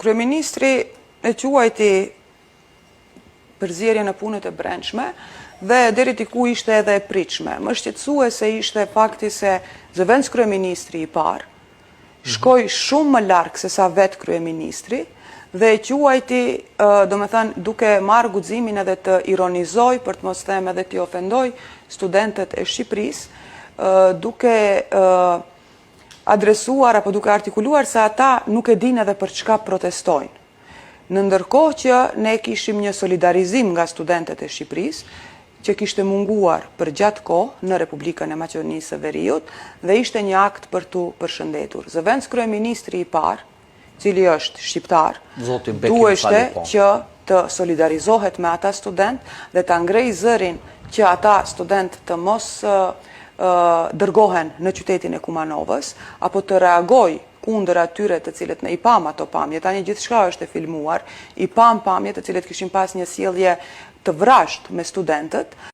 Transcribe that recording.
Kryeministri e quajti përzierje në punët e brendshme dhe deri diku ishte edhe e pritshme. Më shqetësuese ishte fakti se zëvendëskryeministri i parë shkoi shumë më larg se sa vetë kryeministri dhe e quajti, domethënë, duke marrë guximin edhe të ironizojë, për të mos them edhe t'i ofendojë studentët e Shqipërisë, duke adresuar apo duke artikuluar se ata nuk e dinë edhe për çka protestojnë. Në ndërkohë që ne kishim një solidarizim nga studentët e Shqipërisë, që kishte munguar për gjatë kohë në Republikën e Maqedonisë së Veriut dhe ishte një akt për t'u përshëndetur. Zëvendëskryeministri i parë, cili është shqiptar, duheshte po. që të solidarizohet me ata student dhe ta ngrejë zërin që ata student të mos dërgohen në qytetin e Kumanovës, apo të reagojë kundër atyre të cilët ne i pam ato pamje, tani gjithçka është e filmuar, i pam pamje të cilët kishin pas një sjellje të vrazhdë me studentët.